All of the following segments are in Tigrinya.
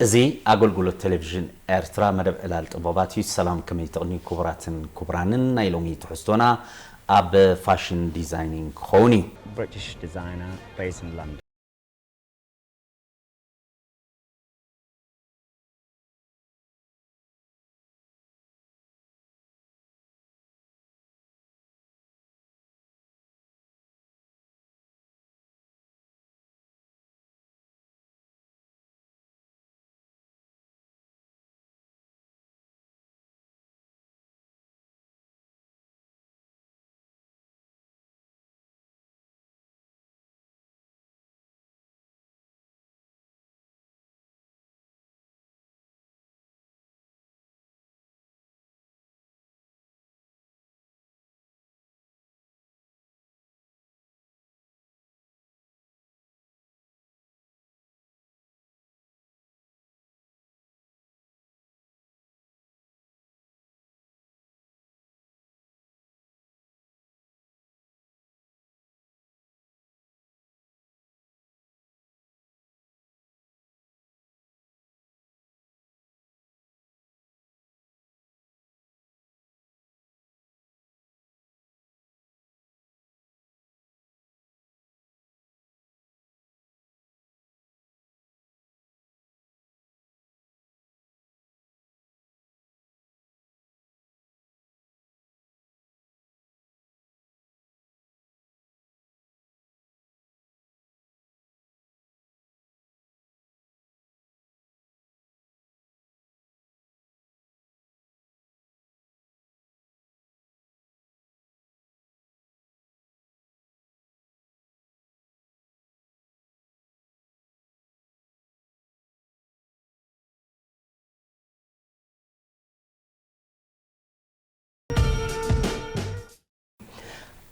እዚ ኣገልግሎት ቴሌቪዥን ኤርትራ መደብ ዕላል ጥበባት እዩ። ሰላም፣ ከመይ ትቕንዩ ክቡራትን ክቡራንን? ናይ ሎሚ ትሕዝቶና ኣብ ፋሽን ዲዛይኒንግ ክኸውን እዩ። British designer based in London.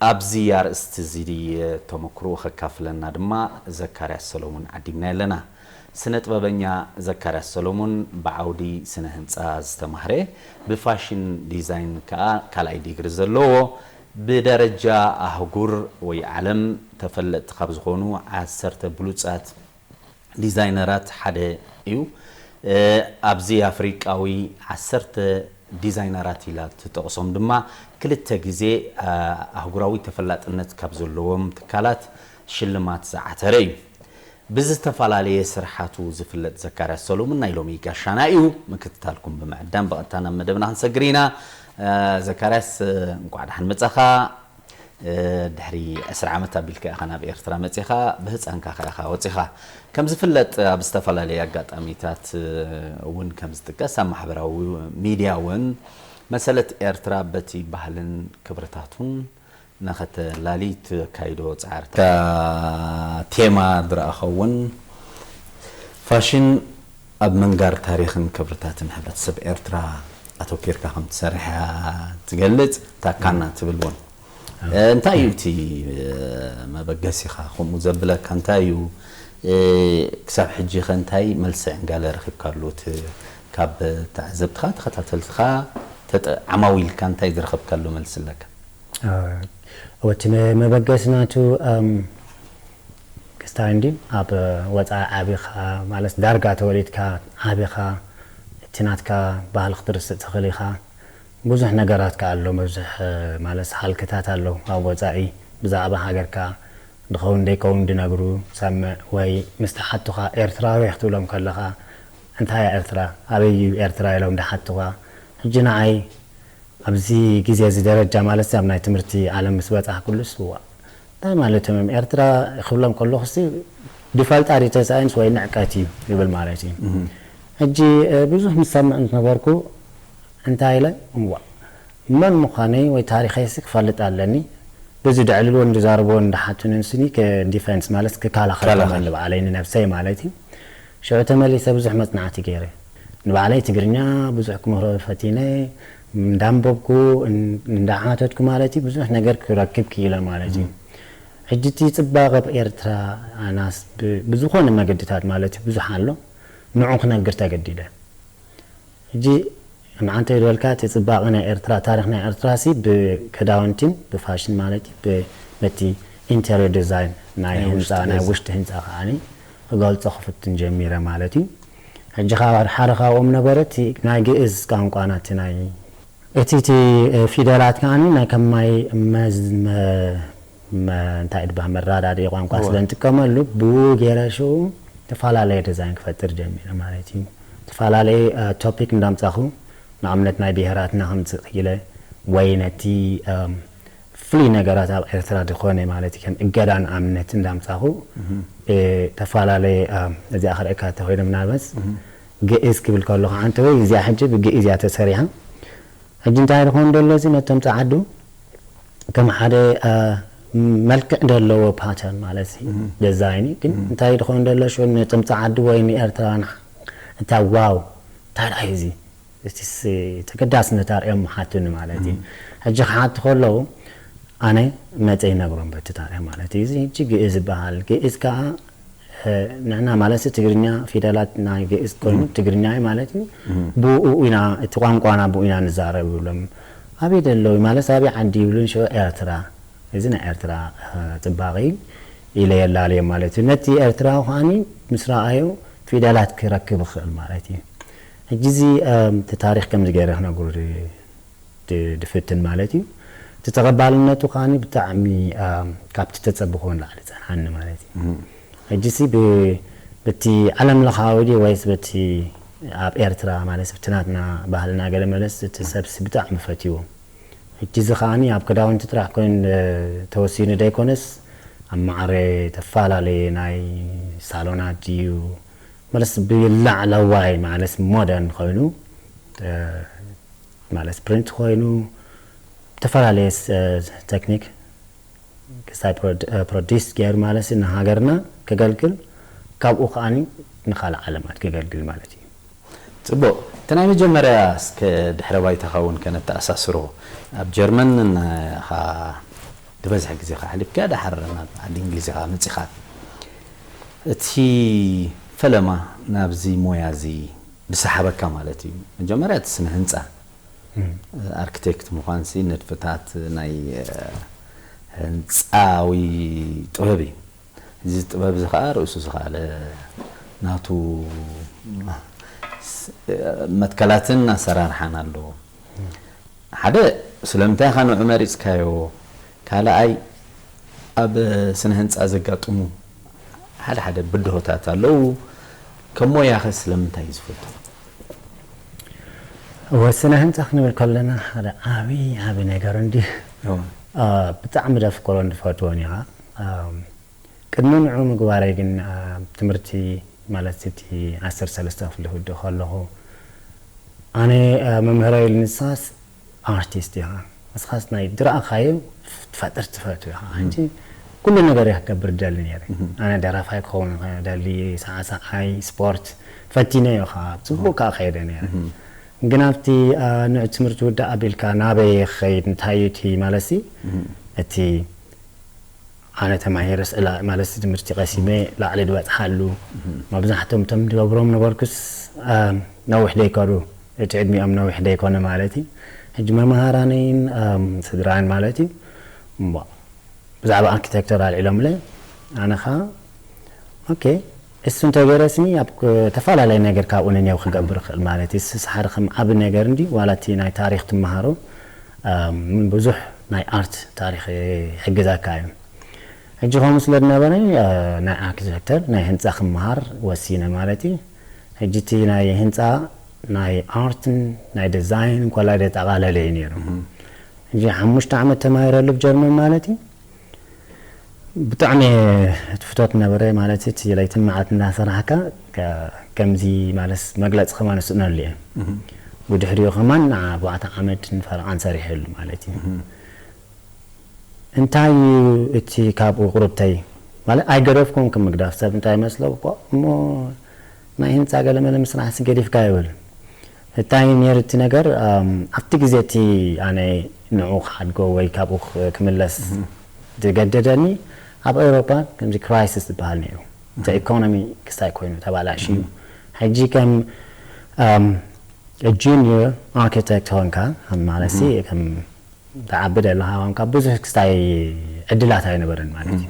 ኣብዚ ኣርእስቲ እዚ ተመክሮ ከካፍለና ድማ ዘካርያስ ሰሎሙን ዓዲምና ኣለና። ስነ ጥበበኛ ዘካርያስ ሰሎሙን ብዓውዲ ስነ ህንፃ ዝተማህረ፣ ብፋሽን ዲዛይን ከዓ ካልኣይ ዲግሪ ዘለዎ፣ ብደረጃ ኣህጉር ወይ ዓለም ተፈለጥቲ ካብ ዝኾኑ ዓሰርተ ብሉፃት ዲዛይነራት ሓደ እዩ። ኣብዚ ኣፍሪቃዊ ዓሰርተ ዲዛይነራት ኢላ ትጠቕሶም ድማ ክልተ ግዜ ኣህጉራዊ ተፈላጥነት ካብ ዘለዎም ትካላት ሽልማት ዝዓተረ እዩ። ብዝተፈላለየ ስርሓቱ ዝፍለጥ ዘካርያስ ሰሎሙን ናይ ሎሚ ጋሻና እዩ። ምክትታልኩም ብምዕዳም ብቐጥታ ናብ መደብና ክንሰግር ኢና። ዘካርያስ፣ እንቋዕ ደሓን መጻኻ። ድሕሪ ዕስራ ዓመት ኣቢልካ ኢኻ ናብ ኤርትራ መጺኻ፣ ብህጻንካ ከኣ ኢኻ ወጺኻ። ከም ዝፍለጥ ኣብ ዝተፈላለየ ኣጋጣሚታት እውን ከም ዝጥቀስ ኣብ ማሕበራዊ ሚድያ እውን መሰለት ኤርትራ በቲ ባህልን ክብርታቱን ንኸተላሊ ትካይዶ ጻዕርታ ቴማ ዝረኣኸ እውን ፋሽን ኣብ ምንጋር ታሪኽን ክብርታትን ሕብረተሰብ ኤርትራ ኣተኪርካ ከም ትሰርሕ እያ ትገልጽ። ታካና ትብል እውን እንታይ እዩ እቲ መበገሲኻ ከምኡ ዘብለካ እንታይ እዩ? ክሳብ ሕጂ ከ እንታይ መልሲ ዕንጋለ ረኺብካሉ? እቲ ካብ ተዓዘብትኻ ተኸታተልትኻ ዓማዊልካ እንታይ ዝረኸብካሉ መልሲ ኣለካ? ወቲ መበገሲ ናቱ ክስታይ እንዲ ኣብ ወፃኢ ዓቢኻ ማለት ዳርጋ ተወሊድካ ዓቢኻ እቲ ናትካ ባህሊ ክትርስእ ትኽእል ኢኻ። ብዙሕ ነገራት ከ ኣሎ ብዙሕ ማለት ሃልክታት ኣሎ ኣብ ወፃኢ ብዛዕባ ሃገርካ ድኸውን ደይከውን ድነግሩ ሰምዕ ወይ ምስ ተሓቱኻ ኤርትራዊ ክትብሎም ከለኻ እንታይ እያ ኤርትራ ኣበይ እዩ ኤርትራ ኢሎም ድሓቱኻ ሕጂ ንዓይ ኣብዚ ግዜ እዚ ደረጃ ማለት ኣብ ናይ ትምህርቲ ዓለም ምስ በፃሕኩሉስ ዋ እንታይ ማለት እዮም ኤርትራ ክብሎም ከለኹ ሲ ብፈልጣ ሪተ ሳይንስ ወይ ንዕቀት እዩ ይብል ማለት እዩ ሕጂ ብዙሕ ምስ ሰምዕ ነበርኩ እንታይ ኢለ ዋ መን ምዃነይ ወይ ታሪኸይ ሲ ክፈልጥ ኣለኒ በዚ ድዕልልዎን ድዛረብዎን ድሓቱንን ስኒ ዲፈንስ ማለት ክከላኸል ንባዕለይ ንነብሰይ ማለት እዩ ሽዑ ተመሊሰ ብዙሕ መፅናዕቲ ገይረ ንባዕለይ ትግርኛ ብዙሕ ክምህሮ ፈቲነ እንዳንበብኩ እንዳሓተትኩ ማለት እዩ ብዙሕ ነገር ክረክብ ክኢለ ማለት እዩ ሕጂ እቲ ፅባቐ ኤርትራ ኣናስ ብዝኾነ መገድታት ማለት እዩ ብዙሕ ኣሎ ንዑ ክነግር ተገዲደ ሕጂ ንዓንተ ዝበልካ እቲ ፅባቐ ናይ ኤርትራ ታሪክ ናይ ኤርትራ ሲ ብክዳውንቲን ብፋሽን ማለት እዩ በቲ ኢንቴሪየር ዲዛይን ናይ ህንፃ ናይ ውሽጢ ህንፃ ከዓ ክገልፆ ክፍትን ጀሚረ ማለት እዩ ሕጂ ካብ ሓደ ካብኦም ነበረ እቲ ናይ ግእዝ ቋንቋና እቲ ናይ እቲ እቲ ፊደላት ከዓኒ ናይ ከማይ መዝ መ- መ- እንታይ ድበሃል መራዳድኢ ቋንቋ ስለ ንጥቀመሉ ብኡ ገይረ ሽኡ ተፈላለየ ዲዛይን ክፈጥር ጀሚረ ማለት እዩ። ተፈላለየ ቶፒክ እንዳምጻኹ ንኣብነት ናይ ብሄራትና ከምፅእ ኢለ ወይ ነቲ ፍሉይ ነገራት ኣብ ኤርትራ ዝኾነ ማለት ከም እገዳ ንኣብነት እንዳምጻኹ ተፈላለየ እዚኣ ክርእካ ተኮይነ ምናልባት ግእዝ ክብል ከለኹ ሓንቲ ወይ እዚኣ ሕጂ ብግእዝ እያ ተሰሪሓ። ሕጂ እንታይ ዝኾን ደሎ እዚ ነቶም ጸዓዱ ከም ሓደ መልክዕ ደለዎ ፓተርን ማለት ዲዛይን ግን እንታይ ዝኾን ደሎ ሽዑ ነቶም ጸዓዱ ወይ ንኤርትራውያን እታ ዋው እንታይ ደኣ እዚ እቲስ ተገዳስነት ኣርእዮም ሓቱኒ ማለት እዩ። ሕጂ ክሓቱ ከለዉ ኣነ መፀ ይነግሮም በቲ ታሪክ ማለት እዩ። እዚ ሕጂ ግእዝ ዝበሃል ግእዝ ከዓ ንሕና ማለት ትግርኛ ፊደላት ናይ ግእዝ ኮይኑ ትግርኛ ማለት እዩ። ብኡ ኢና እቲ ቋንቋና ብኡ ኢና ንዛረብ ይብሎም። ኣበይ ደለዉ ማለት ኣበይ ዓዲ ይብሉን ሽዑ ኤርትራ እዚ ናይ ኤርትራ ፅባቐ እዩ ኢለ የላልዮም ማለት እዩ። ነቲ ኤርትራዊ ከዓኒ ምስ ረኣዮ ፊደላት ክረክብ ይኽእል ማለት እዩ። ሕጂ እዚ እቲ ታሪክ ከምዚ ገይረ ክነግሩ ድፍትን ማለት እዩ። እቲ ተቐባልነቱ ከዓኒ ብጣዕሚ ካብቲ ተጸብኾ ንላዕሊ ጸንሓኒ ማለት እዩ። ሕጂ ሲ ብቲ ዓለም ለኻዊ ድዩ ወይስ በቲ ኣብ ኤርትራ ማለት ብቲ ናትና ባህልና ገለ መለስ እቲ ሰብሲ ብጣዕሚ ፈትዎ። ሕጂ እዚ ከዓኒ ኣብ ክዳውንቲ ጥራሕ ኮይኑ ተወሲኑ ደይኮነስ ኣብ ማዕረ ተፈላለየ ናይ ሳሎናት ድዩ መለስ ብላዕለዋይ ማለት ሞደርን ኮይኑ ማለት ፕሪንት ኮይኑ ዝተፈላለየ ተክኒክ ክሳይ ፕሮዲስ ገይሩ ማለት ንሃገርና ከገልግል ካብኡ ከዓኒ ንካልእ ዓለማት ክገልግል ማለት እዩ። ፅቡቅ እቲ ናይ መጀመርያ እስከ ድሕረ ባይታኻ እውን ከነተኣሳስሮ ኣብ ጀርመን ኻ ዝበዝሐ ግዜ ካ ኣሕሊፍካ ዳሓር ናብ ዓዲ እንግሊዝ ኻ መፂኻ እቲ ፈለማ ናብዚ ሞያ እዚ ዝሰሓበካ ማለት እዩ መጀመርያ እቲ ስነ ህንፃ ኣርክቴክት ምዃን ሲ ንድፍታት ናይ ህንፃዊ ጥበብ እዩ እዚ ጥበብ እዚ ከዓ ርእሱ ዝኸኣለ ናቱ መትከላትን ኣሰራርሓን ኣለዎ ሓደ ስለምንታይ ኢኻ ንዑ መሪፅካዮ ካልኣይ ኣብ ስነ ህንፃ ዘጋጥሙ ሓደ ሓደ ብድሆታት ኣለዉ ከም ሞያኸ ስለምንታይ እዩ ዝፈቱ ወስነ ህንፃ ክንብል ከለና ሓደ ዓብዪ ዓብዪ ነገር እንዲ ብጣዕሚ ደፍቅሮን ዝፈትዎን ኢኻ ቅድሚ ንዑ ምግባረይ ግን ትምህርቲ ማለት እቲ ዓሰርተ ሰለስተ ክፍሊ ክውድእ ከለኹ ኣነ መምህረይ ኢሉ ንስኻስ ኣርቲስት ኢኻ ንስኻስ ናይ ዝረኣኻዮ ትፈጥር ትፈቱ ኢኻ ሕጂ ኩሉ ነገር እየ ክገብር ደሊ ነይረ ኣነ ደራፋይ ክኸውን ደሊ ሰዓሰዓይ ስፖርት ፈቲነ እዮ ከዓ ፅቡቅ ከዓ ከይደ ነይረ ግን ኣብቲ ንዑ ትምህርቲ ውዳእ ኣቢልካ ናበይ ክኸይድ እንታይ እዩ እቲ ማለት እቲ ኣነ ተማሂረ ስእላ ማለት ትምህርቲ ቀሲመ ላዕሊ ዝበፅሓሉ መብዛሕቶም እቶም ዝገብሮም ነበርኩስ ነዊሕ ደይከዱ እቲ ዕድሚኦም ነዊሕ ደይኮነ ማለት እዩ ሕጂ መምሃራነይን ስድራን ማለት እዩ ብዛዕባ ኣርኪቴክቸር ኣልዒሎምለ ኣነ ከዓ ኦኬ እሱ እንተገይረ ስኒ ኣብ ተፈላለየ ነገር ካብኡ ንኔው ክገብር ይኽእል ማለት እዩ ስስ ሓደ ከም ዓብ ነገር እንዲ ዋላ እቲ ናይ ታሪክ ትመሃሮ ብዙሕ ናይ ኣርት ታሪክ ይሕግዘካ እዩ ሕጂ ከምኡ ስለ ዝነበረ ናይ ኣርኪቴክተር ናይ ህንፃ ክመሃር ወሲነ ማለት እዩ ሕጂ እቲ ናይ ህንፃ ናይ ኣርትን ናይ ዲዛይን ኮላ ዘጠቓለለ እዩ ነይሩ ሕጂ ሓሙሽተ ዓመት ተማሂረሉ ብጀርመን ማለት እዩ ብጣዕሚ ትፍቶት ነበረ ማለት እቲ ለይትን መዓልት እንዳሰራሕካ ከምዚ ማለት መግለፂ ከማን ስእነሉ እየ ብድሕሪኡ ከማን ኣርባዕተ ዓመት ንፈረቓን ሰሪሐሉ ማለት እዩ እንታይ እዩ እቲ ካብኡ ቁርብተይ ማለት ኣይገደፍኩም ክምግዳፍ ሰብ እንታይ መስሎ እሞ ናይ ህንፃ ገለመለ ምስራሕ ገዲፍካ ይብል እንታይ ነይሩ እቲ ነገር ኣብቲ ግዜ እቲ ኣነ ንዑ ክሓድጎ ወይ ካብኡ ክምለስ ዝገደደኒ ኣብ ኤውሮፓ ከምዚ ክራይሲስ ዝበሃል ነይሩ እቲ ኢኮኖሚ ክስታይ ኮይኑ ተባላሽ እዩ ሕጂ ከም ጁኒየር ኣርኪቴክት ሆንካ ማለት ከም ትዓቢ ደለኻ ሆንካ ብዙሕ ክስታይ ዕድላት ኣይነበረን ማለት እዩ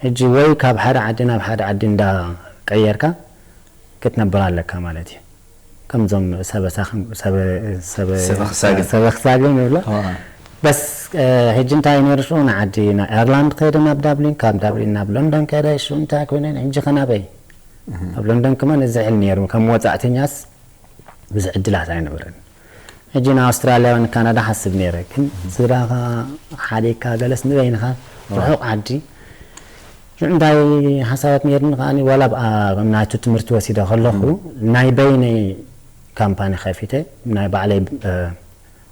ሕጂ ወይ ካብ ሓደ ዓዲ ናብ ሓደ ዓዲ እንዳቀየርካ ክትነብር ኣለካ ማለት እዩ። ከምዞም ሰበሳኽን ሰበ ሰበ ሰበኽሳግን። ሰበኽሳግን ይብሎ። ዋ። በስ ሕጂ እንታይ ነይሩ ሽዑ ንዓዲ ናብ ኤርላንድ ከይደ ናብ ዳብሊን፣ ካብ ዳብሊን ናብ ሎንዶን ከይደ ሽዑ እንታይ ኮይነ ሕጂ ከናበይ ኣብ ሎንዶን ከማን እዚ ዕል ነይሩ ከም ወጻእተኛስ ብዙሕ ዕድላት ኣይነበረን። ሕጂ ንኣውስትራልያ ወይ ንካናዳ ሓስብ ነይረ ግን ስድራኻ ሓዲግካ ገለስ ንበይንኻ ርሑቕ ዓዲ ሽዑ እንታይ ሓሳባት ነይርኒ ከዓኒ ዋላ ኣብ ናቱ ትምህርቲ ወሲደ ከለኹ ናይ በይነይ ካምፓኒ ከፊተ ናይ ባዕለይ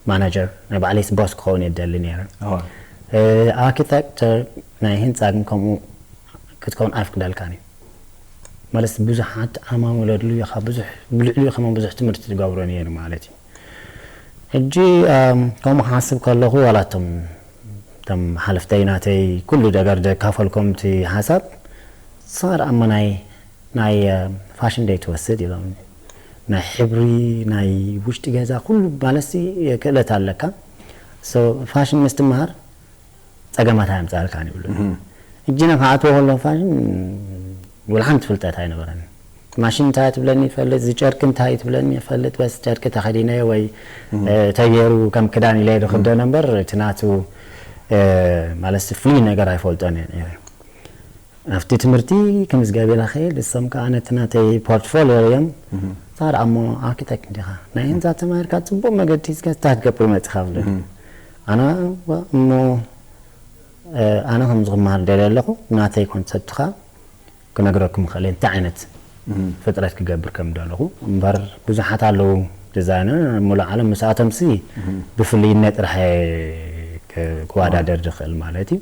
ማናጀር ናይ ባዕለይ ቦስ ክኸውን እየ ደሊ ነይረ። ኣርኪቴክቸር ናይ ህንፃ ግን ከምኡ ክትከውን ኣይፍቅደልካን እዩ። ማለት ብዙሓት ዓማምል ኣድልዩኻ ብዙሕ ብልዕሊኡ ከማን ብዙሕ ትምህርቲ ትገብሮ ነይሩ ማለት እዩ። ሕጂ ከምኡ ክሓስብ ከለኹ ዋላ እቶም እቶም ሓለፍተይ ናተይ ኩሉ ነገር ዘካፈልኮም እቲ ሓሳብ ንስኻ ደኣ እሞ ናይ ናይ ፋሽን ደይ ትወስድ ኢሎም ናይ ሕብሪ ናይ ውሽጢ ገዛ ኩሉ ማለትሲ ክእለት ኣለካ ፋሽን ምስ ትመሃር ጸገማት ኣየምጻልካን ይብሉ። እጅነ ከኣትዎ ከሎ ፋሽን ወላ ሓንቲ ፍልጠት ኣይነበረን። ማሽን እንታይ ትብለኒ ይፈልጥ፣ እዚ ጨርቂ እንታይ ትብለኒ ይፈልጥ፣ በስ ጨርቂ ተኸዲነ ወይ ተገይሩ ከም ክዳን ኢለ ዝኽደኖ እምበር እቲ ናቱ ማለት ፍሉይ ነገር ኣይፈልጦን እየ ነይረ። ኣብቲ ትምህርቲ ክምዝገብ ኢለ ክእል እሶም ከዓ ነቲ ናተይ ፖርትፎሊዮ እዮም ሳር ኣሞ ኣርኪቴክት እንዲኻ ናይ ህንፃ ተማሂርካ ፅቡቅ መገዲ ዝገታ ትገብር መፅኻ ብለ ኣነ እሞ ኣነ ከምዚ ክመሃር ደልየ ኣለኹ ናተይ ኮንሰፕትኻ ክነግረኩም ይኽእል እንታይ ዓይነት ፍጥረት ክገብር ከም ደለኹ እምበር ብዙሓት ኣለዉ ዲዛይነር ሙሉእ ዓለም ምስኣቶም ሲ ብፍልይነት ጥራሕ ክወዳደር ዝኽእል ማለት እዩ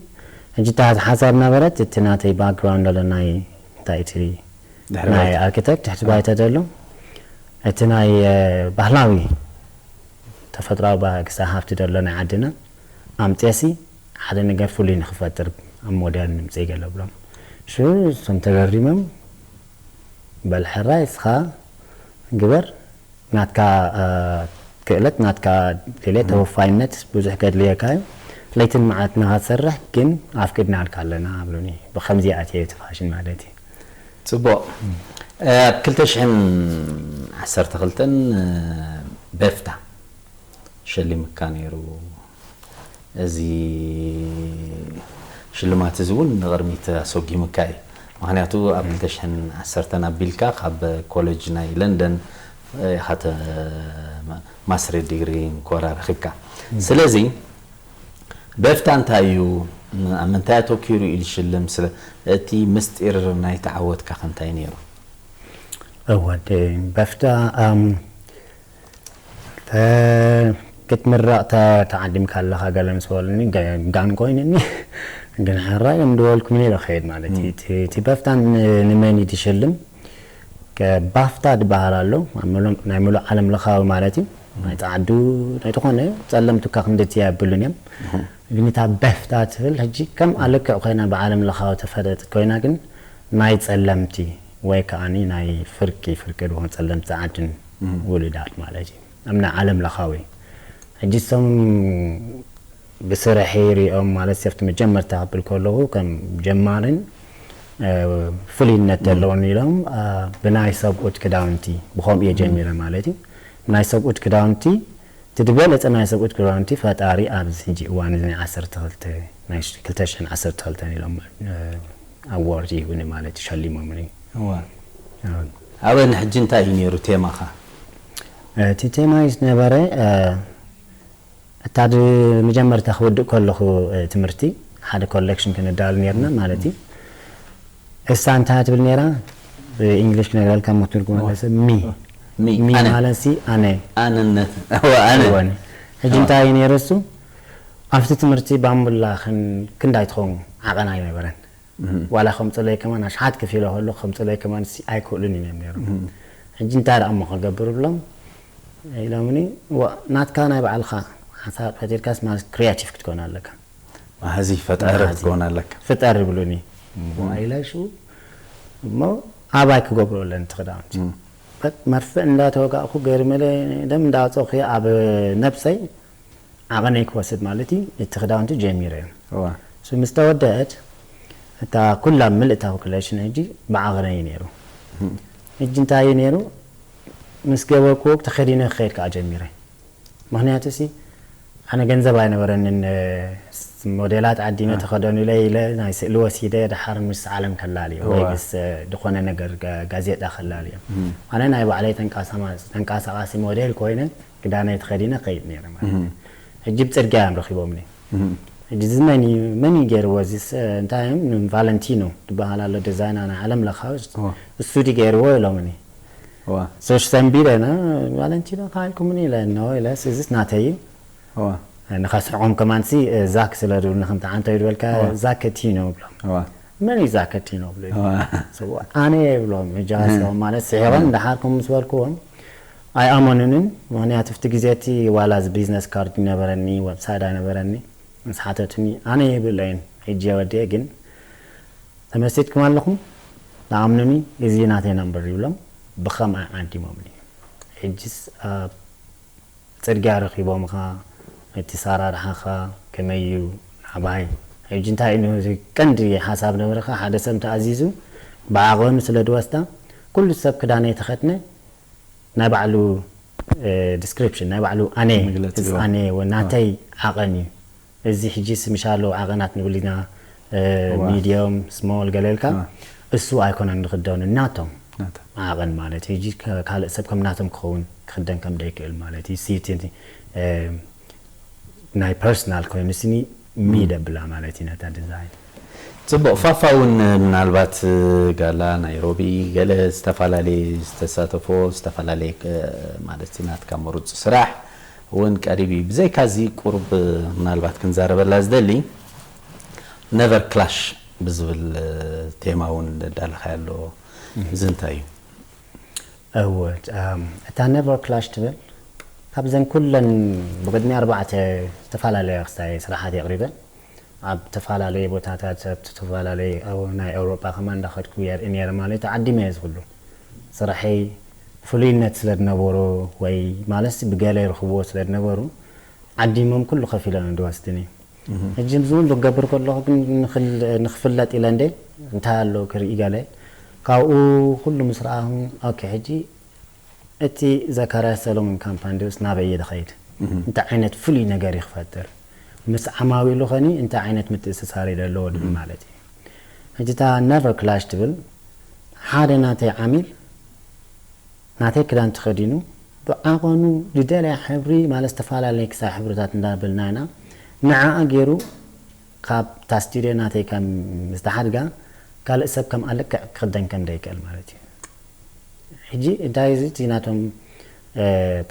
ሕጂ እታ ሓሳብ ነበረት እቲ ናተይ ባክግራውንድ ኣሎ ናይ እንታይ እቲ ናይ ኣርኪቴክት ትሕቲ ባይተ ዘሎ እቲ ናይ ባህላዊ ተፈጥሮዊ ክሳ ሃብቲ ዘሎ ናይ ዓድና ኣምፅሲ ሓደ ነገር ፍሉይ ንክፈጥር ኣብ ሞዴል ንምፅእ ገለ ብሎም ሽዑ እሶም ተገሪሞም በል ሕራይ እስኻ ግበር ናትካ ክእለት ናትካ ድሌት ተወፋይነት ብዙሕ ከድልየካ እዩ ለይትን መዓልትን ንኸትሰርሕ ግን ኣፍቂድናልካ ኣለና ኣብሉኒ ብከምዚ ኣትየ እቲ ፋሽን ማለት እዩ ፅቡቅ ኣብ ክልተ ሽሕን ዓሰርተ ክልተን በፍታ ሸሊምካ ነይሩ እዚ ሽልማት እዚ እውን ንቕድሚት ኣሰጒምካ እዩ ምክንያቱ ኣብ ክልተ ሽሕን ዓሰርተን ኣቢልካ ካብ ኮሌጅ ናይ ለንደን ኢኻ ማስትሬት ዲግሪ እንኮራ ረኺብካ ስለዚ በፍታ እንታይ እዩ ኣብ ምንታይ ኣተኪሩ እዩ ዝሽልም ስለ እቲ ምስጢር ናይቲ ዓወትካ ከ እንታይ ነይሩ እወ በፍታ ክትምረቕ ተዓዲምካ ኣለኻ ገለ ምስ በሉኒ ጋን ኮይኑኒ ግን ሕራይ እዮም ዝበልኩ ምን ኢለ ክኸይድ ማለት እዩ እቲ በፍታ ንመን እዩ ትሽልም ባፍታ ዝበሃል ኣሎ ናይ ሙሉእ ዓለም ለኻዊ ማለት እዩ ናይ ፃዓዱ ናይ ዝኾነ ጸለምቲ እኳ ክንድቲ የብሉን እዮም ግን እታ በፍታ ትብል ሕጂ ከም ኣልክዕ ኮይና ብዓለም ለኻዊ ተፈለጥት ኮይና ግን ናይ ጸለምቲ ወይ ከዓ ናይ ፍርቂ ፍርቂ ዝኾኑ ጸለምቲ ፃዓድን ውሉዳት ማለት እዩ ኣብ ናይ ዓለም ለኻዊ ሕጂ እሶም ብስርሐይ ሪኦም ማለት ኣብቲ መጀመርታ ክብል ከለኹ ከም ጀማርን ፍሉይነት ዘለዎን ኢሎም ብናይ ሰብኡት ክዳውንቲ ብኸምኡ እየ ጀሚረ ማለት እዩ ናይ ሰብኡት ክዳውንቲ እቲ ዝበለፀ ናይ ሰብኡት ክዳውንቲ ፈጣሪ ኣብዚ ሕጂ እዋን እዚ ናይ ዓሰርተ ክልተ ናይ ክልተ ሽሕን ዓሰርተ ክልተን ኢሎም ኣዋርድ ይህቡኒ ማለት እዩ ሸሊሞምኒ ኣበ ንሕጂ እንታይ እዩ ነይሩ ቴማኻ እቲ ቴማ ዝነበረ እታ መጀመርታ ክወድእ ከለኹ ትምህርቲ ሓደ ኮሌክሽን ክንዳል ነርና ማለት እዩ እሳ እንታይ ትብል ነራ ብእንግሊሽ ክነግረልካ ሞ ትርጉም ኣለሰ ሚ ሚ ማለት ሲ ኣነ ኣነነት ሕጂ እንታይ ነይሩ እሱ ኣብቲ ትምህርቲ ባምቡላ ክንዳይ ትኸውን ዓቐን ኣይነበረን ዋላ ከምፅለይ ከማን ኣሽሓት ክፊለ ከሎ ከምፅለይ ከማን ሲ ኣይክእሉን እዮም ነይሮም ሕጂ እንታይ ደኣ እሞ ክገብር ብሎም ኢሎምኒ ናትካ ናይ ባዕልካ ሓሳብ ፈጢርካስ ማለት ክሪያቲቭ ክትኮን ኣለካ ማህዚ ፈጠር ክትኮን ኣለካ ፍጠር ይብሉኒ ኢለ ሽኡ እሞ ኣባይ ክገብሮ ኣለኒ ትክዳውንቲ መርፍእ እንዳተወጋእኩ ገርመለ ደም እንዳወፀኹ ኣብ ነብሰይ ዓቐነይ ክወስድ ማለት እዩ እቲ ክዳውንቲ ጀሚረ እዮም ምስ ተወደአት እታ ኩላ ምልእታ ኮሌክሽን ሕጂ ብዓቐነይ ነይሩ ሕጂ እንታይ እዩ ነይሩ? ምስ ገበርክዎ ተኸዲነ ክኸይድ ከዓ ጀሚረ። ምኽንያቱ ሲ ኣነ ገንዘብ ኣይነበረንን። ሞዴላት ዓዲመ ተኸደኑ ኢለ ኢለ ናይ ስእሊ ወሲደ ድሓር ምስ ዓለም ከላልዮ ወይ ምስ ዝኾነ ነገር ጋዜጣ ከላልዮ። ኣነ ናይ ባዕለይ ተንቀሳቓሲ ሞዴል ኮይነ ክዳነይ ተኸዲነ ከይድ ነይረ ማለት እዩ። ሕጂ ብፅርግያ እዮም ረኺቦምኒ። ሕጂ እዚ መን እዩ መን እዩ ገይርዎ? እዚስ እንታይ እዮም? ቫለንቲኖ ዝበሃል ኣሎ ዲዛይና ናይ ዓለም ለኻዊ እሱ ድዩ ገይርዎ ኢሎምኒ። ሶሽ ሰንቢለ ና ቫለንቲኖ ካይልኩምኒ ኢለ ኖ ኢለ እዚስ ናተይ እዩ። ንኸስሕቆም ከማንሲ ዛክ ስለ ድብሉኒ ከምቲ ዓንቶ ይድበልካ ዛከቲኖ ብሎም። መን እዩ ዛከቲኖ ብሎ ኣነ ብሎም እጃስኦም ማለት ስሒቆም ድሓር ከም ምስ በልክዎም ኣይኣመኑንን። ምኽንያቱ ኣብቲ ግዜ እቲ ዋላ እዚ ቢዝነስ ካርድ ይነበረኒ፣ ወብሳይት ኣይነበረኒ። ምስ ሓተቱኒ ኣነ ይብለይን ሕጂ የወዲኤ ግን ተመሲጥኩም ኣለኹም ንኣምኑኒ፣ እዚ ናተይ ናምበር ይብሎም። ብኸምኣ ዓዲሞምኒ። ሕጅስ ኣብ ፅርግያ ረኺቦምኻ እቲ ኣሰራርሓኻ ከመይ እዩ ናባይ? ሕጂ እንታይ እዩ ቀንዲ ሓሳብ ነበርካ? ሓደ ሰብ ተኣዚዙ ብዓቐኑ ስለ ዝወስዳ ኩሉ ሰብ ክዳነይ ተኸድነ ናይ ባዕሉ ዲስክሪፕሽን ናይ ባዕሉ ኣነ ኣነ ናተይ ዓቐን እዩ። እዚ ሕጂ ስምሻሎ ዓቐናት ንብል ኢና ሚድዮም ስሞል ገለልካ እሱ ኣይኮነን ንክደኑ ናቶም ዓቐን ማለት እዩ። ካልእ ሰብ ከም ናቶም ክኸውን ክክደን ከም ደይክእል ማለት እዩ። ሲቲ ናይ ፐርሰናል ኮይኑ ስኒ ሚድ ኣብላ ማለት እዩ ነታ ዲዛይን። ጽቡቕ ፋፋ እውን ምናልባት ጋላ ናይሮቢ ገለ ዝተፈላለየ ዝተሳተፎ ዝተፈላለየ ማለት ናትካ መሩፅ ስራሕ እውን ቀሪብ እዩ። ብዘይካ እዚ ቁሩብ ምናልባት ክንዛረበላ ዝደሊ ነቨር ክላሽ ብዝብል ቴማ እውን እንዳለኻዮ ኣሎ። እዚ እንታይ እዩ? እወ እታ ነቨር ክላሽ ትብል ካብዘን ኩለን ብቅድሚ ኣርባዕተ ዝተፈላለያ ክስታይ ስራሓት የቕሪበ ኣብ ተፈላለየ ቦታታት ኣብ ዝተፈላለየ ናይ ኤውሮጳ ከማ እንዳኸድኩ የርኢ ነይረ ማለት ዓዲመ እየ ዝኩሉ ስራሐይ ፍሉይነት ስለ ዝነበሮ ወይ ማለት ብገለ ይረኽብዎ ስለ ዝነበሩ ዓዲሞም ኩሉ ከፊሎም እዮም ዝወስድኒ ሕጂ እዚ ሁሉ ክገብር ከለኹ ግን ንኽፍለጥ ኢለ እንደ እንታይ ኣሎ ክርኢ ገለ ካብኡ ኩሉ ምስ ረኣኹ ኦኬ ሕጂ እቲ ዘካርያስ ሰሎሞን ካምፓኒ ድዩስ ናበይ እየ ዝኸይድ እንታይ ዓይነት ፍሉይ ነገር እዩ ክፈጥር ምስ ዓማዊሉ ኸኒ እንታይ ዓይነት ምትእስሳር እዩ ዘለዎ ድብል ማለት እዩ ሕጂ እታ ነቨር ክላሽ ትብል ሓደ ናተይ ዓሚል ናተይ ክዳን ተኸዲኑ ብዓቐኑ ዝደለያ ሕብሪ ማለት ዝተፈላለየ ክሳብ ሕብርታት እንዳበልና ኢና ንዓኣ ገይሩ ካብ እታ ስቱድዮ ናተይ ከም ዝተሓድጋ ካልእ ሰብ ከምኣ ልክዕ ክኽደን ከም ደይክእል ማለት እዩ ሕጂ እንታይ እዚ እቲ ናቶም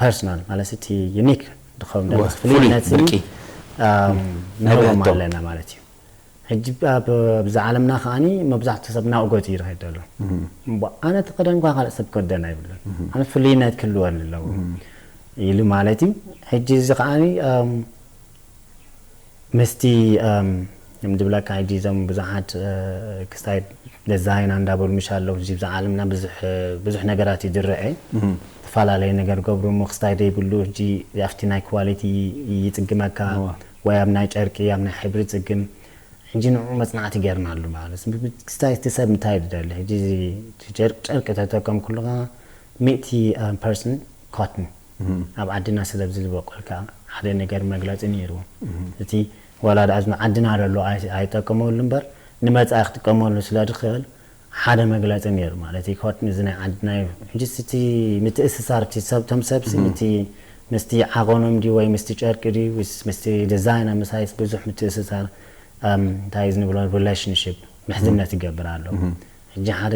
ፐርሶናል ማለት እቲ ዩኒክ ዝኸውን ፍሉይነት ንህቦም ኣለና ማለት እዩ ሕጂ ኣብዚ ዓለምና ከዓኒ መብዛሕትኡ ሰብ ናብኡ ገፁ ይርኸድ ዘሎ እሞ ኣነ ተኸደንኳ ካልእ ሰብ ክወደን ኣይብሉን ኣነ ፍሉይነት ክህልወኒ ኣለዎ ኢሉ ማለት እዩ ሕጂ እዚ ከዓኒ ምስቲ ከም ድብለካ ሕጂ እዞም ብዙሓት ክስታይ ደዛይና እንዳበሉ ምሽ ኣለዉ እዚ ብዛ ዓለምና ብዙሕ ነገራት እዩ ዝረአ ዝተፈላለየ ነገር ገብሩ እሞ ክስታይ ደይብሉ ሕጂ ኣብቲ ናይ ኳሊቲ ይፅግመካ ወይ ኣብ ናይ ጨርቂ ኣብ ናይ ሕብሪ ፅግም ሕጂ ንዑ መፅናዕቲ ጌርናሉ ማለት ክስታይ እቲ ሰብ እንታይ ድደሊ ሕጂ ጨርቂ ተጠቀም ኩሉካ ሚእቲ ፐርሰንት ኮትን ኣብ ዓድና ስለዚ ዝበቆልካ ሓደ ነገር መግለፂ ነይሩ እቲ ዋላ ደኣ ዝን ዓድና ደሎ ኣይጠቀመሉ እምበር ንመፃኢ ክጥቀመሉ ስለ ዝኽእል ሓደ መግለፂ ነይሩ ማለት እዩ ኮትን እዚ ናይ ዓድና እዩ ሕጂ እቲ ምትእስሳር እቲ ሰብ ቶም ሰብሲ እቲ ምስቲ ዓቐኖም ድዩ ወይ ምስቲ ጨርቂ ድዩ ምስቲ ዲዛይን ምሳይስ ብዙሕ ምትእስሳር እንታይ ዝንብሎ ሪሌሽንሽፕ ምሕዝነት ይገብር ኣሎ ሕጂ ሓደ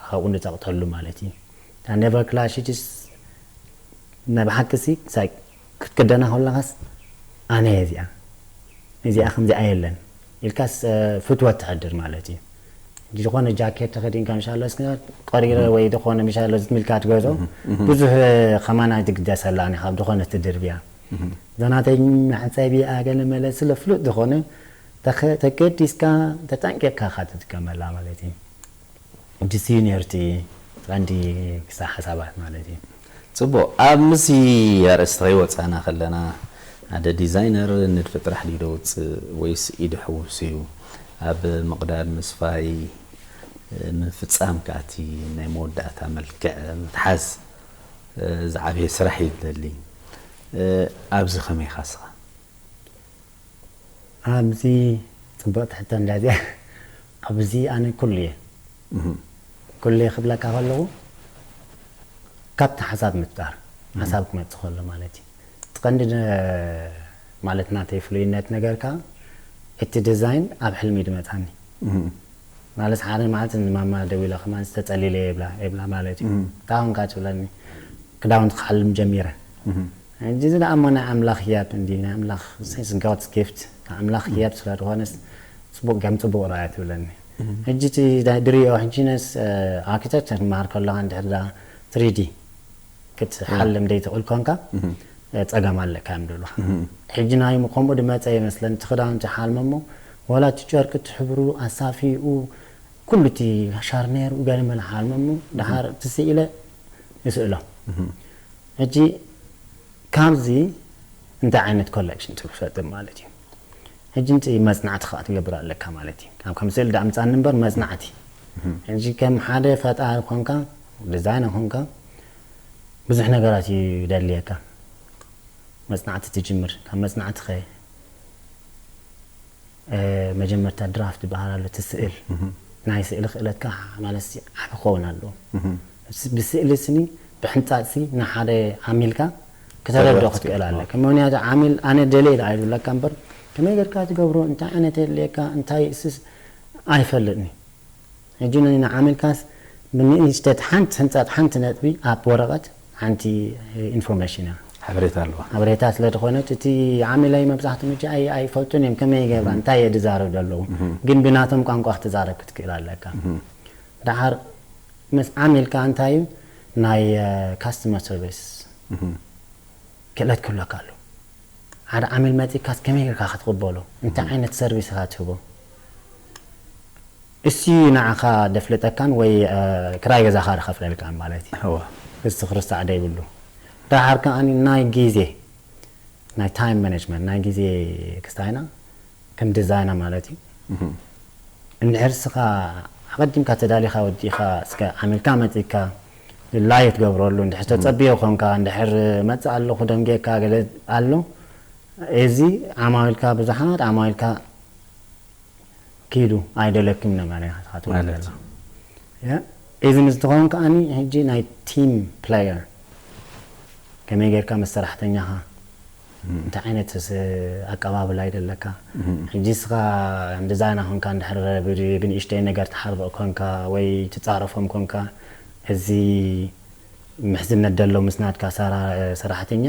ካብኡ ንጠቕጠሉ ማለት እዩ እታ ኔቨር ክላሽ ሕጂ ናይ ብሓቂ ሲ ክሳይ ክትክደና ከለኻስ ኣነ እየ እዚኣ እዚኣ ከምዚኣ የለን ኢልካስ ፍትወት ትሕድር ማለት እዩ ዝኾነ ጃኬት ተኸዲንካ ምሻሎ እስኪ ቀሪረ ወይ ዝኾነ ምሻሎ ዝትሚልካ ትገዞ ብዙሕ ከማን ኣይትግደሰላን ኢኻ ዝኾነ ትድርብያ ዘናተይ መሕፀቢ ኣገለ መለ ስለ ፍሉጥ ዝኾነ ተገዲስካ ተጠንቂቕካ ኢኻ ትጥቀመላ ማለት እዩ እቲ ሲኒየርቲ ቀንዲ ክሳ ሓሳባት ማለት እዩ። ፅቡቕ። ኣብ ምስዚ ኣርእስቲ ከይወፃእና ከለና ሓደ ዲዛይነር ንድፊ ጥራሕ ድዩ ደውፅእ ወይስ ኢዱ ሕውስ እዩ? ኣብ ምቕዳድ ምስፋይ ንምፍጻም ከኣ እቲ ናይ መወዳእታ መልክዕ ምትሓዝ ዝዓበየ ስራሕ እዩ ዝደሊ። ኣብዚ ከመይ ኢኻ ንስኻ? ኣብዚ ጽብቕቲ ሕቶ እንዳ እዚኣ። ኣብዚ ኣነ ኩሉ እየ ኩሉ እየ ክብለካ ከለኹ፣ ካብቲ ሓሳብ ምፍጣር፣ ሓሳብ ክመጽእ ከሎ ማለት እዩ። እቲ ቀንዲ ነ- ማለት ናተይ ፍሉይነት ነገርካ፣ እቲ ዲዛይን ኣብ ሕልሚ እዩ ዝመጽኣኒ። ማለት ሓደ መዓልቲ ንማማ ደዊለ ከማን ዝተጸሊለ የብላ የብላ ማለት እዩ። እንታይ ኾንካ ትብለኒ፣ ክዳውንቲ ክሓልም ጀሚረ። ሕጂ እዚ ደኣ እሞ ናይ ኣምላኽ ህያብ እንዲ ናይ ኣምላኽ፣ it's God's gift፣ ናይ ኣምላኽ ህያብ ስለ ዝኾነስ ጽቡቕ ከም ጽቡቕ ረኣያ ትብለኒ። ሕጂ እቲ ድሪኦ ሕጂ ነስ ኣርኪቴክቸር ትመሃር ከለኻ እንድሕር ዳ ትሪ ዲ ክትሓልም ደይትኽእል ኮንካ ጸገም ኣለካ እዮም ዝብሉኻ። ሕጂ ናይ ከምኡ ድመጸ ይመስለኒ እቲ ክዳውንቲ ሓልመ እሞ ዋላ እቲ ጨርቂ እቲ ሕብሩ ኣሳፊኡ ኩሉ እቲ ሻርኔሩ ገለ መለ ሓልመ እሞ ደሓር እቲ ስኢለ ይስእሎ። ሕጂ ካብዚ እንታይ ዓይነት ኮሌክሽን ትፈጥር ማለት እዩ። ሕጂ እንታይ መጽናዕቲ ከዓ ትገብር ኣለካ ማለት እዩ። ካብ ከም ስእሊ ዳኣ ምጻኒ እምበር መጽናዕቲ። ሕጂ ከም ሓደ ፈጣሪ ኮንካ ዲዛይነር ኮንካ ብዙሕ ነገራት እዩ ደልየካ። መጽናዕቲ ትጅምር። ካብ መጽናዕቲ ከ መጀመርታ ድራፍት ዝበሃል ኣሎ፣ እቲ ስእል ናይ ስእሊ ክእለትካ ማለት ዓቢ ክኸውን ኣለዎ። ብስእሊ ስኒ ብሕንጻጽ ሲ ንሓደ ዓሚልካ ክተረድኦ ክትክእል ኣለካ። ምክንያቱ ዓሚል ኣነ ደልየ ኢለ ኣይብለካ እምበር ከመይ ጌርካ ትገብሮ፣ እንታይ ዓይነት የድልየካ፣ እንታይ ስስ ኣይፈልጥኒ። ሕጂ ንዓሚልካስ ብንእሽተት ሓንቲ ሕንጻጽ ሓንቲ ነጥቢ ኣብ ወረቐት ሓንቲ ኢንፎርሜሽን እያ። ሓበሬታ ኣለዋ። ሓበሬታ ስለ ዝኾነት እቲ ዓሚለይ መብዛሕትኡ ምጂ ኣይ ኣይፈልጡን እዮም ከመይ ይገብራ እንታይ እየ ዝዛረብ ዘለዉ። ግን ብናቶም ቋንቋ ክትዛረብ ክትክእል ኣለካ። ደሓር ምስ ዓሚልካ እንታይ እዩ ናይ ካስተመር ሰርቪስ ክእለት ክህልወካ ኣለዎ። ሓደ ዓሚል መጺእካስ ከመይ ጌርካ ክትቕበሎ፣ እንታይ ዓይነት ሰርቪስ ኢኻ ትህቦ፣ እሱ ንዓኻ ደፍልጠካን ወይ ክራይ ገዛኻ ዝኸፍለልካን ማለት እዩ። እሱ ክርስታዕ ደይብሉ። ደሓር ከኣ ናይ ግዜ ናይ ታይም ማኔጅመንት ናይ ግዜ ክስታይና ከም ዲዛይና ማለት እዩ። እንድሕር እስኻ ኣቐዲምካ ተዳሊኻ ወዲእኻ እስከ ዓሚልካ መጺእካ ላይቭ ትገብረሉ እንድሕር ተጸብዮ ኮንካ እንድሕር መጽእ ኣለኹ ደንጌካ ገለ ኣሎ እዚ ዓማዊልካ ብዙሓት ዓማዊልካ ኪዱ ኣይደለክም ነጋሪ ኢኻ ትኸዶ ማለት ዘለኻ። ያ፣ እዚ ምስ ትኸውን ከኣኒ ሕጂ ናይ ቲም ፕሌየር ከመይ ጌርካ ምስ ሰራሕተኛኻ እንታይ ዓይነት ስ- ኣቀባብላ ይደለካ። ሕጂ እስኻ ዲዛይና ኮንካ እንድሕር ብ- ብንእሽተይ ነገር ትሓርቕ ኮንካ ወይ ትጻረፎም ኮንካ እዚ ምሕዝነት ደሎ ምስ ናትካ ሰራ- ሰራሕተኛ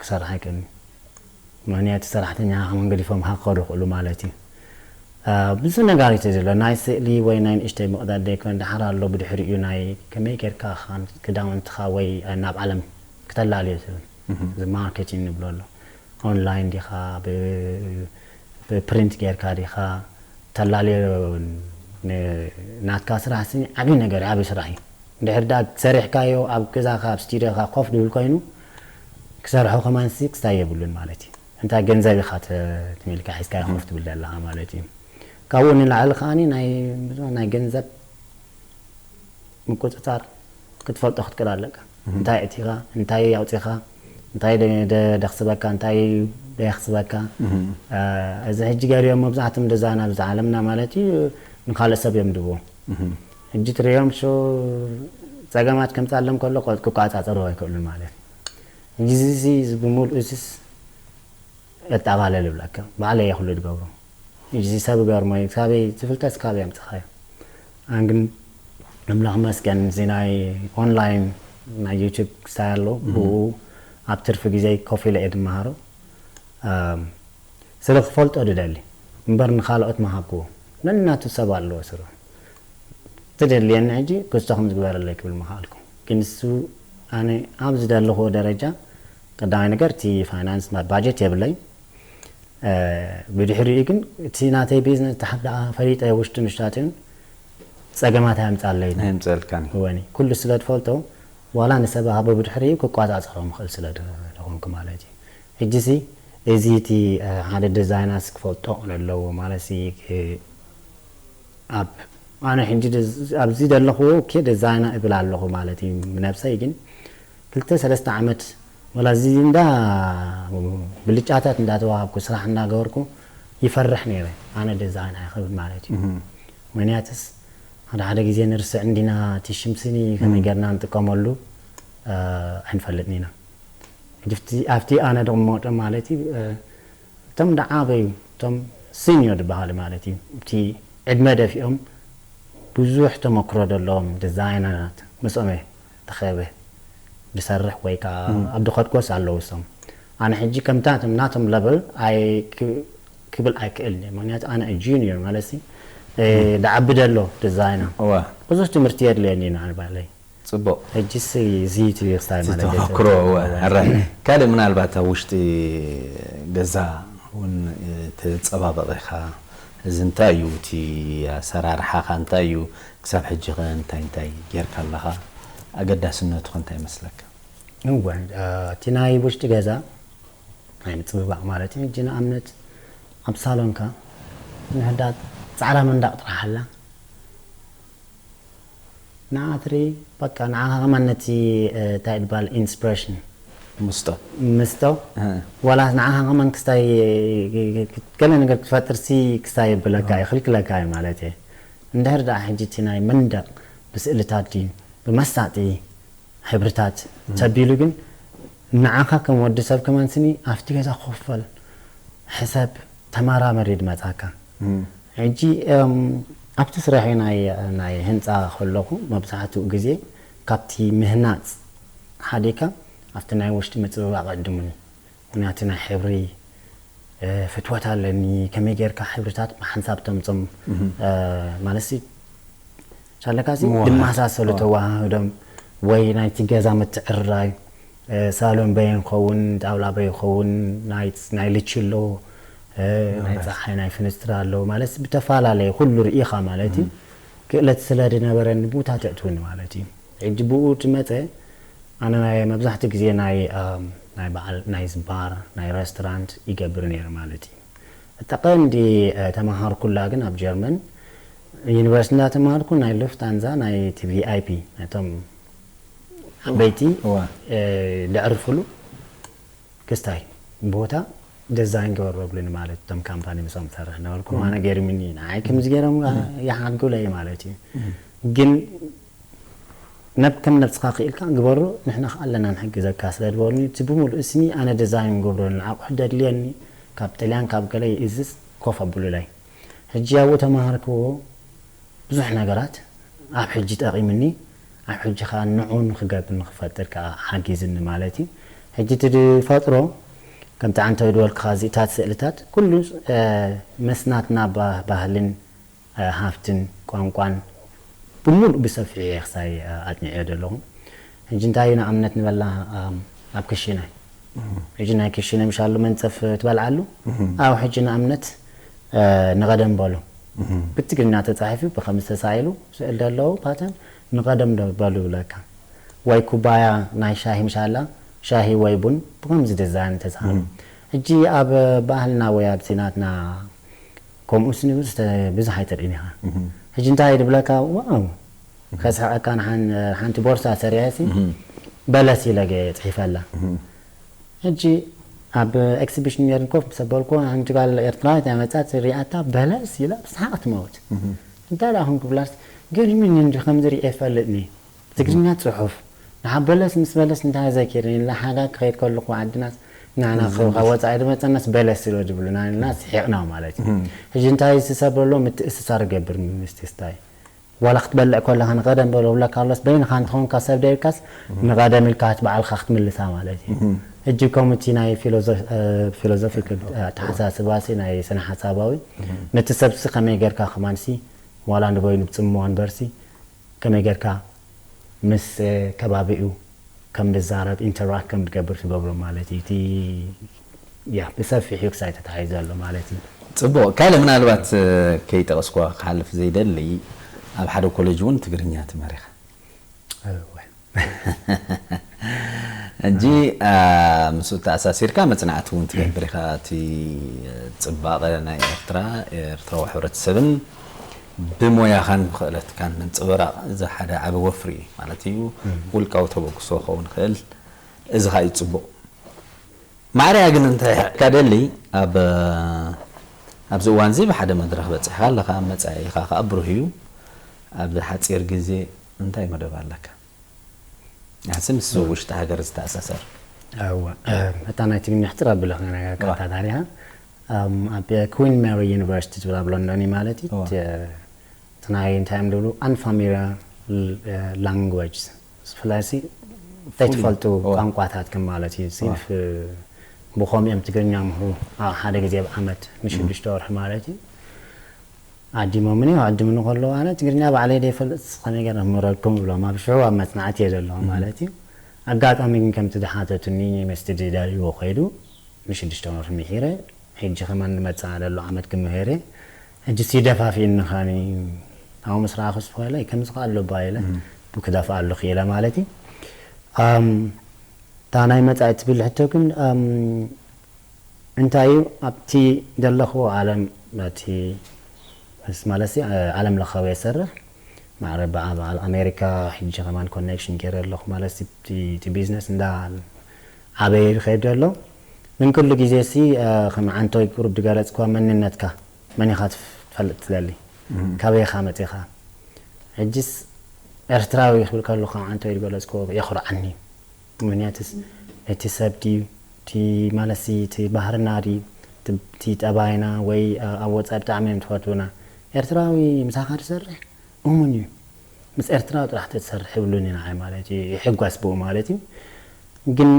ክሰርሕ ኣይክእልን። ምኽንያቱ ሰራሕተኛኻ ከመን ገዲፎም ሃ ክኸዱ ይኽእሉ ማለት እዩ። ብዙ ነጋሪት እዩ ዘሎ ናይ ስእሊ ወይ ናይ ንእሽተይ ምቕዳድ ደይኮን ደሓር ኣሎ ብድሕሪኡ ናይ ከመይ ጌርካ ክዳውንትኻ ወይ ናብ ዓለም ክተላልዮ ትብል እዚ ማርኬቲንግ ንብሎ ኣሎ ኦንላይን ዲኻ ብፕሪንት ጌርካ ዲኻ ተላልዮ ናትካ ስራሕ ስኒ ዓብዪ ነገር ዓብዪ ስራሕ እዩ እንድሕር ዳ ሰሪሕካዮ ኣብ ገዛኻ ኣብ ስቱዲዮኻ ኮፍ ድብል ኮይኑ ክሰርሖ ከማን ሲ ክስታይ የብሉን ማለት እዩ እንታይ ገንዘብ ኢኻ ትሚልካ ሒዝካ ኮፍ ትብል ዘለኻ ማለት እዩ ካብኡ ንላዕሊ ከዓኒ ናይ ብዙ ናይ ገንዘብ ምቁፅፃር ክትፈልጦ ክትክእል ኣለካ እንታይ እቲኻ እንታይ ኣውፂኻ እንታይ ደኽስበካ እንታይ ደየኽስበካ እዚ ሕጂ ገሪኦም መብዛሕትም ደዛ ናብዚ ዓለምና ማለት እዩ ንካልእ ሰብ እዮም ድብዎ ሕጂ ትሪኦም ሾ ፀገማት ከምፃሎም ከሎ ክቋፃፀሩ ኣይክእሉን ማለት እዩ ሕጂ እዚ ብምሉእ እዚስ የጣባለል ይብለካ ባዕለ እየ ኩሉ ዝገብሮ እዚ ሰብ ገርሞ እዩ ክሳበይ ዝፍልጠስ ካበይ ኣምፅኻዮ ኣን ግን ኣምላኽ መስገን እዚ ናይ ኦንላይን ናይ ዩቱብ ክሳይ ኣሎ ብኡ ኣብ ትርፊ ግዜ ኮፍ ኢለ እየ ድመሃሮ ስለ ክፈልጦ ድደሊ እምበር ንኻልኦት መሃብክዎ ነናቱ ሰብ ኣለዎ ስሩ ትደልየኒ ሕጂ ክስቶ ከም ዝግበረለይ ክብል ምኽኣልኩ ግን እሱ ኣነ ኣብ ዝደለኽዎ ደረጃ ቀዳማይ ነገር እቲ ፋይናንስ ባጀት የብለይ ብድሕሪኡ ግን እቲ ናተይ ቢዝነስ ተሓት ደኣ ፈሊጠ ውሽጡ ምሽታትን ጸገማት ኣምጻለይ ኣምጸልካኒ ወኒ ኩሉ ስለ ትፈልጦ ዋላ ንሰብ ሃቦ ብድሕሪኡ ክቋጻጸሮ ምኽእል ስለ ዝኾንኩ ማለት እዩ ሕጂ ሲ እዚ እቲ ሓደ ዲዛይናስ ክፈልጦ ኣለዎ ማለት ሲ ኣብ ኣነ ሕጂ ኣብዚ ዘለኹ ኬ ዲዛይና እብል ኣለኹ ማለት እዩ። ብነብሰይ ግን ክልተ ሰለስተ ዓመት ወላ እዚ እንዳ ብልጫታት እንዳተዋሃብኩ ስራሕ እንዳገበርኩ ይፈርሕ ነይረ። ኣነ ዲዛይን ኣይኽብል ማለት እዩ። ምክንያትስ ሓደ ሓደ ግዜ ንርስዕ እንዲና፣ እቲ ሽምስኒ ከመይ ጌርና ንጥቀመሉ ኣይንፈልጥን ኢና። ኣብቲ ኣነ ድቕመጦ ማለት እዩ። እቶም ደዓበዩ እቶም ሲኒዮ ዝበሃሉ ማለት እዩ፣ እቲ ዕድመ ደፊኦም ብዙሕ ተመክሮ ዘለዎም ዲዛይነራት ምስኦም እየ ተኸበ ዝሰርሕ ወይ ከዓ ኣብ ድኸድኮስ ኣለዉ እሶም። ኣነ ሕጂ ከምታቶም ናቶም ለበል ክብል ኣይክእልን እየ። ምክንያቱ ኣነ ጁኒየር ማለት ሲ ደዓቢ ደሎ ዲዛይና ብዙሕ ትምህርቲ የድልየኒ እዩ ንዓይ ባዕለይ። ፅቡቕ። ሕጂስ እዚ ትብክስታይ ማለት እዩ። ተመክሮ ሕራይ። ካልእ ምናልባት ኣብ ውሽጢ ገዛ እውን ተፀባበቕ ኢኻ። እዚ እንታይ እዩ እቲ ኣሰራርሓኻ እንታይ እዩ? ክሳብ ሕጂ ኸ እንታይ እንታይ ጌርካ ኣለኻ? ኣገዳስነቱ ኸ እንታይ ይመስለካ? እወ እቲ ናይ ውሽጢ ገዛ ናይ ምፅብባቕ ማለት እዩ። ሕጂ ንኣብነት ኣብ ሳሎንካ ንሕዳት ፃዕዳ መንዳቕ ጥራሕ ኣላ ንዓ ትርኢ በቃ ንዓኻ ከማን ነቲ እንታይ ድባል ኢንስፕሬሽን ምስጦ ምስጦ ዋላ ንዓኻ ከማን ክስታይ ገለ ነገር ክትፈጥር ሲ ክስታይ የብለካ ይኽልክለካ እዩ ማለት እየ። እንድሕር ደኣ ሕጂ እቲ ናይ መንደቕ ብስእልታት ድዩ ብመሳጢ ሕብርታት ተቢሉ ግን ንዓኻ ከም ወዲ ሰብ ከማን ስኒ ኣብቲ ገዛ ኮፈል ሕሰብ ተመራመር እዩ ድመጻካ። ሕጂ ኣብቲ ስራሐይ ናይ ናይ ህንፃ ከለኹ መብዛሕትኡ ግዜ ካብቲ ምህናፅ ሓዲካ ኣብቲ ናይ ውሽጢ ምፅብባቕ ዕድሙኒ ምክንያቱ ናይ ሕብሪ ፍትወት ኣለኒ ከመይ ጌርካ ሕብርታት ብሓንሳብ ተምፅም ማለት ሲ ቻለካ ሲ ድመሳሰሉ ተዋሃህዶም ወይ ናይቲ ገዛ ምትዕርራይ ሳሎን በየን ኸውን ጣውላ በይ ኸውን ናይ ልችሎ ናይ ፀሓይ ናይ ፍንስትራ ኣለዉ ማለት ብተፈላለየ ኩሉ ርኢኻ ማለት እዩ ክእለት ስለ ዝነበረኒ ቦታ ተእትውኒ ማለት እዩ ሕጂ ብኡ ትመፀ ኣነ ናይ መብዛሕትኡ ግዜ ናይ ናይ በዓል ናይ ዝባር ናይ ሬስቶራንት ይገብር ነይረ ማለት እዩ እታ ቀንዲ ተመሃርኩላ ግን ኣብ ጀርመን ዩኒቨርሲቲ እንዳተማሃርኩ ናይ ሉፍታንዛ ናይ ቲ ቪ ኣይ ፒ ናይቶም ዓበይቲ ድዕርፍሉ ክስታይ ቦታ ደዛይን ገበረብሉኒ ማለት እቶም ካምፓኒ ምስኦም ሰርሕ ነበርኩ ኣነ ገርምኒ ንዓይ ከምዚ ገይሮም ይሓግለይ ማለት እዩ ግን ነብ ከም ነብስኻ ክኢልካ ግበሮ ንሕና ከ ኣለና ንሕግዘካ ስለ ዝበሉኒ እቲ ብምሉእ ስኒ ኣነ ደዛይን ገብረሉ ኣቑሑ ደድልየኒ ካብ ጥልያን ካብ ገለ ይእዝዝ ኮፍ ኣብሉለይ ሕጂ ኣብኡ ተማሃርክዎ ብዙሕ ነገራት ኣብ ሕጂ ጠቒምኒ ኣብ ሕጂ ከዓ ንዑ ንክገብር ንክፈጥር ከዓ ሓጊዝኒ ማለት እዩ ሕጂ እቲ ዝፈጥሮ ከምቲ ዓንተዊ ድበልክኻ እዚእታት ስእልታት ኩሉ መስናትና ባህልን ሃፍትን ቋንቋን ብምሉእ ብሰፊሑ እየ ክሳይ ኣጥኒዐዮ ዘለኹ ሕጂ እንታይ ንኣብነት ንበላ ኣብ ክሽነ ሕጂ ናይ ክሽነ ምሻሉ መንፀፍ ትበልዓሉ ኣብ ሕጂ ንኣብነት ንቐደም በሉ ብትግርኛ ተፃሒፉ ብከምዚ ተሳኢሉ ስእል ደለዉ ፓተን ንቐደም በሉ ይብለካ ወይ ኩባያ ናይ ሻሂ ምሻላ ሻሂ ወይ ቡን ብከምዚ ዲዛይን ተሳሉ ሕጂ ኣብ ባህልና ወይ ኣብ ናትና ከምኡ ስኒ ብዙሕ ኣይተርእን ኢኻ ሕጂ እንታይ ድብለካ ዋው ከስሕቀካ ሓንቲ ቦርሳ ሰሪሐ ሲ በለስ ኢለ ጽሒፈላ ሕጂ ኣብ ኤክሲቢሽን ነርን ኮፍ ምስ ኣበልኩ ሓንቲ ጓል ኤርትራዊት እያ መጻት ሪኣታ በለስ ኢላ ብስሓቕ ትመውት እንታይ ደኣ ኹን ክብላስ ገርሚኒ እንዲ ከምዚ ሪኤ ፈልጥኒ ትግርኛ ጽሑፍ ንሓ በለስ ምስ በለስ እንታይ ዘኪርኒ ንሓጋ ክኸይድ ከለኹ ዓድናስ ንዓና ካብ ወጻኢ ድመጸናስ በለስ ስለ ድብሉና ኢልና ስሒቕና ማለት እዩ ሕጂ እንታይ ዝሰበሎ ምትእስሳር ገብር ምስቲ ስታይ ዋላ ክትበልዕ ከለኻ ንቐደም በሎ ብለካ ኣሎስ በይንኻ እንትኾንካ ሰብ ደይብካስ ንቐደም ኢልካ እቲ በዓልካ ክትምልሳ ማለት እዩ ሕጂ ከምኡ እቲ ናይ ፊሎዞፊክ ኣተሓሳስባሲ ናይ ስነ ሓሳባዊ ነቲ ሰብሲ ከመይ ጌርካ ከማንሲ ዋላ ንበይኑ ብጽምዋ ንበርሲ ከመይ ጌርካ ምስ ከባቢኡ ከም ዝዛረብ ኢንተራክት ከም ዝገብር ትገብሮ ማለት እዩ እቲ ያ ብሰፊሕ እዩ ክሳይ ተታሒዙ ዘሎ ማለት እዩ ፅቡቕ ካልእ ምናልባት ከይጠቐስኳ ክሓልፍ ዘይደሊ ኣብ ሓደ ኮሌጅ እውን ትግርኛ ትመሪኻ እንጂ ምስኡ ተኣሳሲርካ መፅናዕቲ እውን ትገብር ኢኻ እቲ ፅባቐ ናይ ኤርትራ ኤርትራዊ ሕብረተሰብን ብሞያኻን ብኽእለትካን ምንጽብራቕ እዚ ሓደ ዓቢ ወፍሪ እዩ ማለት እዩ። ውልቃዊ ተበግሶ ክኸውን ይኽእል። እዚ ኸኣ እዩ ጽቡቕ። ማዕረያ ግን እንታይ ካደሊ ኣብ ኣብዚ እዋን እዚ ብሓደ መድረኽ በጺሕካ ኣለኻ፣ መጻኢኻ ከኣ ብሩህ እዩ። ኣብ ሓጺር ግዜ እንታይ መደብ ኣለካ? እዚ ምስ ውሽጢ ሃገር ዝተኣሳሰር። እዋ፣ እታ ናይ ትግርኛ ሕጽር ኣብለ ክነጋገር እዋ። እታ ታሪኻ። ኣብ ኩዊን ሜሪ ዩኒቨርሲቲ ዝብል ኣብ ሎንዶን እዩ ማለት እዩ። እዋ። እቲ ናይ እንታይ እዮም ዝብሉ፣ unfamiliar language፣ ስለዚ ዘይትፈልጡ እዋ። ቋንቋታት ከም ማለት እዩ። እዋ። ብኸምኡ እዮም ትግርኛ ምህሩ ኣብ ሓደ ግዜ ኣብ ዓመት ንሽዱሽተ ወርሒ ማለት እዩ። ዓዲሞምኒ፣ ዓዲሙኒ ከለዉ ኣነ ትግርኛ ባዕለይ ዘይፈልጥ ከመይ ገይረ ክምህረኩም እብሎም፣ ኣብ ሽዑ ኣብ መጽናዕቲ እየ ዘለኹ ማለት እዩ። ኣጋጣሚ ግን ከምቲ ዝሓተቱኒ መስቲ ዝደልይዎ ከይዱ ንሽዱሽተ ወርሒ ምሒረ፣ ሕጂ ከማን ንመጽእ ዘሎ ዓመት ክምህር እየ። ሕጂ ሲ ደፋፊእኒ ኸኒ ኣብኡ ምስ ረኣኹስ ኮይለ ከምዚ ከኣ ኣሎ እባ ኢለ ብክደፍኣሉ ክኢለ ማለት እዩ። ኣም፣ እታ ናይ መጻኢ ትብል ሕቶ ግን ኣም፣ እንታይ እዩ ኣብቲ ዘለኽዎ ዓለም እቲ ማለት ዓለም ለኻዊ የሰርሕ ማዕረ በዓል ኣሜሪካ ሕጂ ከማን ኮኔክሽን ገይረ ኣለኹ ማለት እቲ ቢዝነስ እንዳ ዓበየ ይኸይድ ዘሎ። ግን ኩሉ ግዜ ሲ ከም ዓንቶይ ቁሩብ ዝገለጽክዋ መንነትካ መን ኢኻ ትፈልጥ ትደሊ፣ ካበይ ኢኻ መጺኻ። ሕጅስ ኤርትራዊ ክብል ከለኹ ከም ዓንቶይ ዝገለጽክዎ የኹርዓኒ። ምክንያቱስ እቲ ሰብ ድዩ እቲ ማለትሲ እቲ ባህርና ድዩ እቲ ጠባይና ወይ ኣብ ወፃኢ ብጣዕሚ እዮም ትፈትውና። ኤርትራዊ ምሳኻ ትሰርሕ እሙን እዩ። ምስ ኤርትራዊ ጥራሕ ተትሰርሕ ይብሉኒ ንዓይ ማለት እዩ። ይሕጓስ ብኡ ማለት እዩ። ግን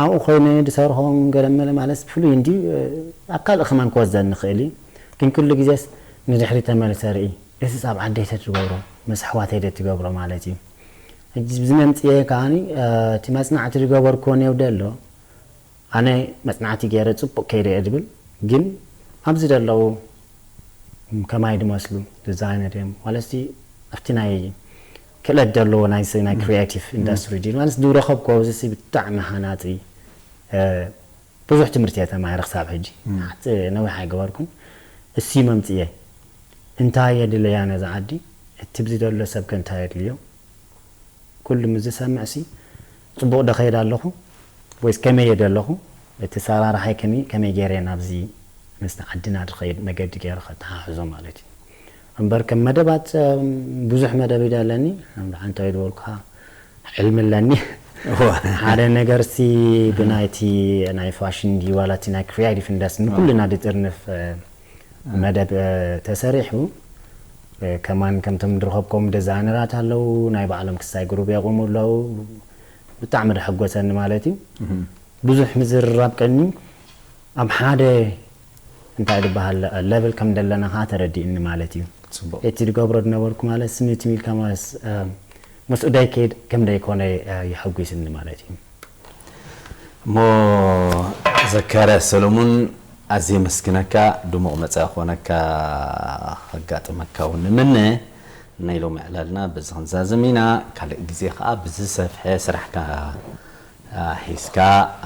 ኣብኡ ኮይነ ዝሰርሖ ገለመለ ማለት ፍሉይ እንዲ ኣብ ካልእ ከማን ክወስደኒ ይኽእል እዩ። ግን ኩሉ ግዜስ ንድሕሪ ተመልሰ ርኢ እዚስ ኣብ ዓደይ ተትገብሮ ምስ ኣሕዋተይ ዶ ትገብሮ ማለት እዩ። ሕጂ ብዚ መምፅኤ ከዓኒ እቲ መፅናዕቲ ዝገበርክዎ ነብደ ኣሎ ኣነ መፅናዕቲ ገይረ ፅቡቅ ከይደ እየ ዝብል ግን ኣብዚ ዘለዉ ከማይ ድመስሉ ዲዛይነር እዮም ዋለስቲ ኣብቲ ናይ ክእለት ዘለዎ ናይ ናይ ክሪኤቲቭ ኢንዱስትሪ ድዩ ማለት ዝረኸብኩ ኣብዚ ብጣዕሚ ሃናፂ ብዙሕ ትምህርቲ እየ ተማሂረ ክሳብ ሕጂ ሓንቲ ነዊሕ ኣይገበርኩን እሲ መምፅየ እንታይ የድለያ ነዛ ዓዲ እቲ ብዚ ዘሎ ሰብ ከ እንታይ የድልዮ ኩሉ ምስ ዝሰምዕ ሲ ፅቡቕ ዶ ከይድ ኣለኹ ወይስ ከመይ እየ ዘለኹ እቲ ሰራርሓይ ከሚ ከመይ ገይረ ናብዚ ምስቲ ዓድና ዝኸይድ መገዲ ገይረ ከተሓሕዞ ማለት እዩ እምበር ከም መደባት ብዙሕ መደብ እዩ ኣለኒ ሓንቲ ወይ ዝበልኩኻ ሕልሚ ኣለኒ ሓደ ነገር ሲ ብናይቲ ናይ ፋሽን ድዩ ዋላ እቲ ናይ ክሪኤቲቭ ኢንዱስትሪ ንኩልና ዝጥርንፍ መደብ ተሰሪሑ ከማን ከምቶም ዝረኸብኮም ዲዛይነራት ኣለዉ ናይ ባዕሎም ክሳይ ግሩብ የቑሙ ኣለዉ ብጣዕሚ ደሐጎሰኒ ማለት እዩ ብዙሕ ምዝርራብ ቀንዩ ኣብ ሓደ እንታይ ዝበሃል ለብል ከም ዘለና ከዓ ተረዲእኒ ማለት እዩ እቲ ዝገብሮ ዝነበርኩ ማለት ስኒት ሚልካ ማለት ምስኡ ደይከይድ ከም ደይኮነ የሐጒስኒ ማለት እዩ እሞ ዘካርያስ ሰሎሙን ኣዝየ መስግነካ ድሙቕ መጻኢ ክኾነካ ከጋጥመካ እውን ንምነ ናይ ሎሚ ዕላልና በዚ ክንዛዝም ኢና ካልእ ግዜ ከዓ ብዝሰፍሐ ስራሕካ ሒዝካ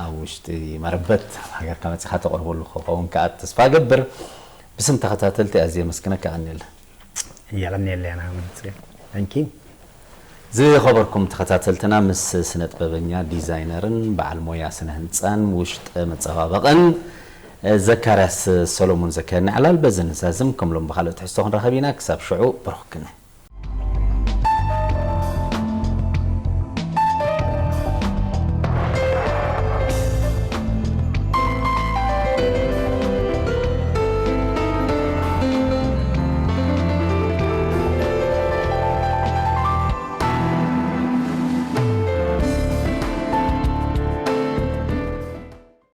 ኣብ ውሽጢ መረበት ኣብ ሃገርካ መጺኻ ተቕርበሉ ክኸውን ከዓ ተስፋ ገብር ብስም ተኸታተልቲ ኣዝየ መስግነካ ቀኒለ የቐኒየለና መጽእ Thank you ዝኸበርኩም ተኸታተልትና ምስ ስነ ጥበበኛ ዲዛይነርን በዓል ሞያ ስነ ህንፃን ውሽጠ መፀባበቕን ዘካርያስ ሰሎሞን ዘካየድና ዕላል በዚ ንዛዝም ከም ሎም ብካልእ ትሕዝቶ ክንራኸብ ኢና ክሳብ ሽዑ ብሩኽክነ